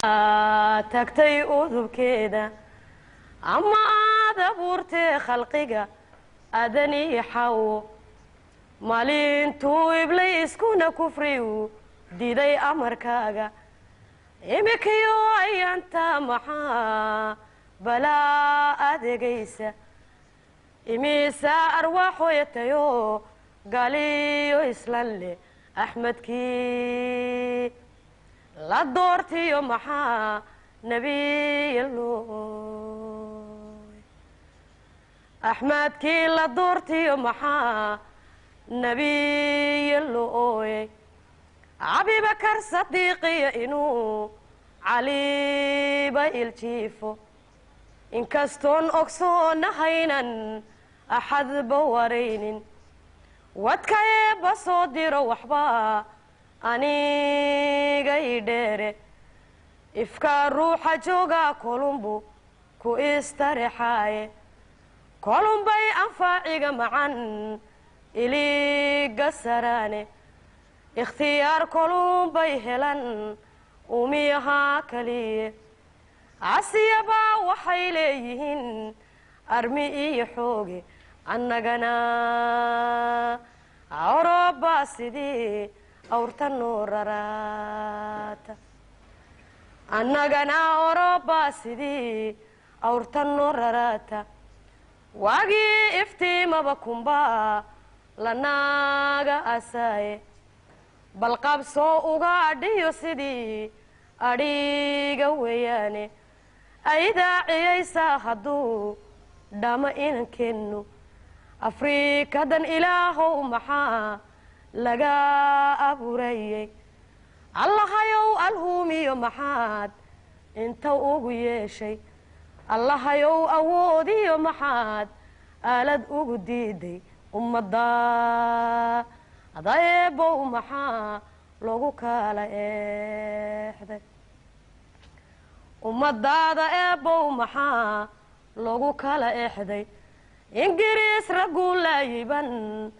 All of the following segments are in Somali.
Tagtay udubkeeda ama aad abuurtee khalqiga aadaniyo Xawo, maalintuu Iblayskuna kufriyu diiday amarkaaga, imikiyo ayaanta maxaa balaa adeegaysa? Imisaa arwaaxoyatayo galiyo islan leh, Axmedkii la doortiyo maxaa nebiyalooy? Axmedkii la doortiyo maxaa nebiya looyay? Abibakar Sadiiqiyo inuu Caliba iljiifo, inkastoon ogsoonahaynan axadba waraynin, wadka Eebba soo diro waxba anigay dheere. Ifkaa ruuxa joogaa kolumbu ku istarexaaye, kolumbay anfaaciga macan iliga saraane, ikhtiyaar kolumbay helan umiyahaa kaliye. Casiyabaa waxay leeyihiin armi iyo xooge, annagana Orobaa sidii awrta noo raraata, annagana Orobaa sidii awrta noo raraata. Waagii iftiimaba kunbaa lanaaga asaaye, balqabsoo ugaadhiyo sidii adhiga weeyaane, aydaaciyaysaa hadduu dhama inankeennu. Afrikadan Ilaahow maxaa laga abuurayey? Allahayow alhuumiyo maxaad inta ugu yeeshay? Allahayow awoodiyo maxaad aalad ugu diiday ummadda adaeebow? Maxaa loogu kala eexday ummadaada eebow? Maxaa loogu kala exday? Ingiriis ragguu laayiban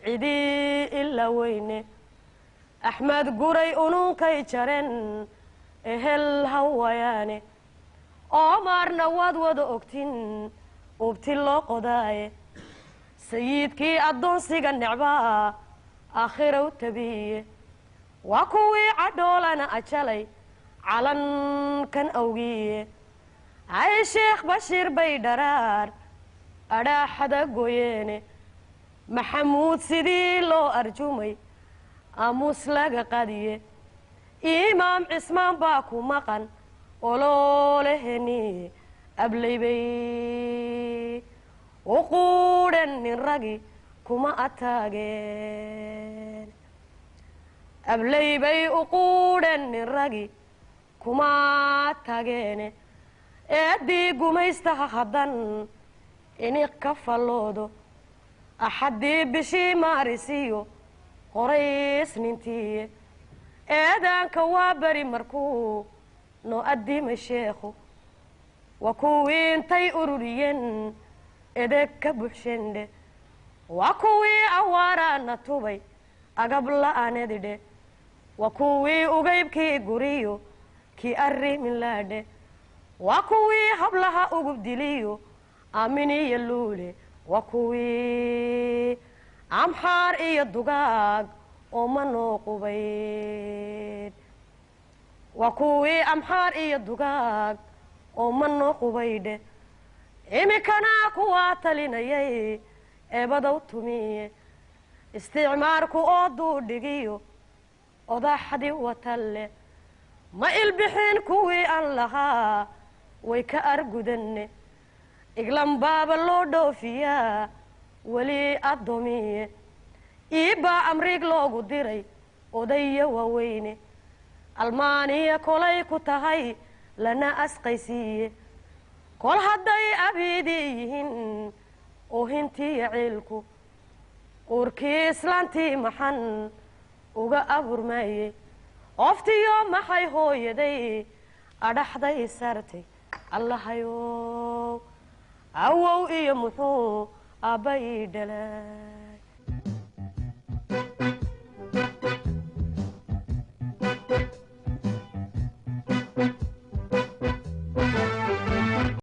cidii ila weyne, Axmed Guray unuunkay jaren ehel hawayaane, Oomaarna waad wada ogtin ubti loo qodaaye, sayidkii addoonsiga necbaa aakhiraw tabiye. Waa kuwii cadhoolana ajalay calankan awgiye, ay Sheekh Bashiir bay dharaar adhaaxada goyeene, Maxamuud sidii loo arjumay aamuus laga qadiye, Imaam Cismaan baa ku maqan olooleheniye, ablaybay u quudhen nin ragi kuma ataageen, ablaybay u quudhen nin ragi kuma tageene. Eeddii gumaystaha haddan iniq ka falloodo, axaddii bishii maarisiyo qoraysnintiiye, eedaanka waa beri markuu noo addimay sheekhu, waa kuwii intay ururiyeen edeg ka buxshendhe, waa kuwii awaaraana tubay agab la'aanedidhe, waa kuwii ugaybkii guriyo kii arrimin laadhe, waa kuwii hablaha ugub diliyo Aaminiyo Luule, waa kuwii Amxaar iyo dugaag ooma noo qubayd, waa kuwii Amxaar iyo dugaag ooma noo qubaydhe. Iminkana kuwaa talinayay eebadow tumiye, isticmaarku oo duudhigiyo odaxdii watalle, ma ilbixin kuwii aan lahaa way ka argudanne. Iglan baaba loo dhoofiyaa weli addoomiye, iibbaa amriig loogu diray odaya waaweyne, Almaaniya kolay ku tahay lana asqaysiiye. Kol hadday abiidii yihiin oohintiiyo ciilku uurkii islaantii maxan uga aburmaayey? Ooftiyo maxay hooyaday adhaxday saartay? Allahayow awow iyo muxuu aabba ii dhalay?